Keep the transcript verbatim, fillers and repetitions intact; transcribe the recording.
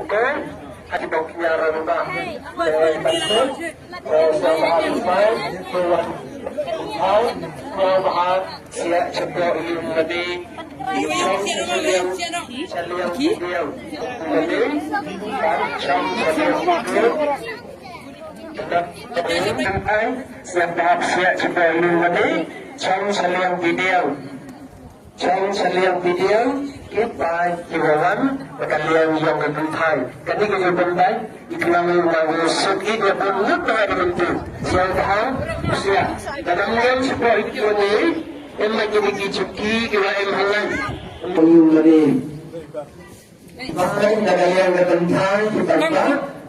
Boko, ha ki bok nya ra ba. Eh, ban tu, eh, selamat hari mai, tuan. Hai, selamat hari, siap cepat ilmu tadi. Chong seliang, seliang video. Tadi, kan, chong seliang video. Ai, siap bahap siap cepat ilmu tadi. Chong seliang video. Chong sha liang video, ki paid ki wa wan, ba ka liang yong ka kynthai. Kane ka jubon bai, i kynang i wa wa suk i ka bun lut ba ka bun tu. Siang ta ha, siang. Ka dang liang sha poi ki wa ni, em ma ki ki chuki, ki wa em halai. Em ma ni. Ba ka liang ka kynthai, ki paid ba.